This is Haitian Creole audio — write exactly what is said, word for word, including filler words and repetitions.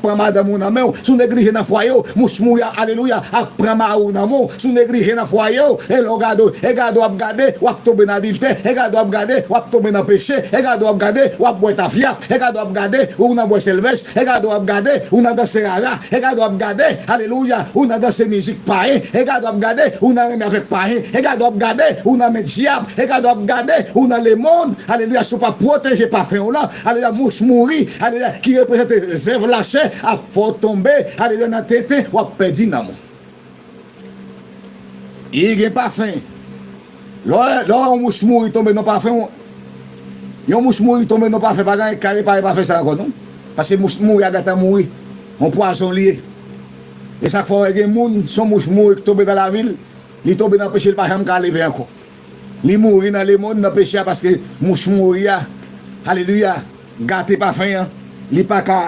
pran madanm ou nan men w, si w neglije nan fwaye w, mouch mouri a, alelouya, ap pran mari w nan men w, si w neglije nan fwaye w, e lè w gade, e gade w ap gade, w ap tonbe nan adiltè, e gade w ap gade, w ap tonbe nan peche, e gade w ap gade, w ap bwè tafya, e gade w ap gade, ou nan bwè sèlvèch, e gade w ap gade, ou nan danse rara, e gade w ap gade, alelouya, ou nan danse mizik payen, e gade w ap gade, ou nan renmen avèk payen, e gade w ap gade, ou nan men dyab, e gade w ap gade, ou nan lemonn, alelouya, si w pa pwoteje pafen w lan, alelouya, mouch mouri, alelouya, ki reprezante zèv lachè, ap fè w tonbe, alelouya, nan tenten, w ap pèdi nanm ou. Li gen pafen. Lè w, lè w wè yon mouch mouri tonbe nan pafen, yon mouch mouri tonbe nan pafen, pa gen anyen ki ka repare pafen sa ankò, non. Paske mouch mouri a gentan mouri. Yon pwazon li ye. E sa k fè w wè gen moun, se yon mouch mouri ki tonbe nan lavi l, li tonbe nan peche, li pa janm ka leve ankò. Li mouri nan lemonn, nan peche a, paske mouch mouri a, alelouya, gate pafen an, li pa ka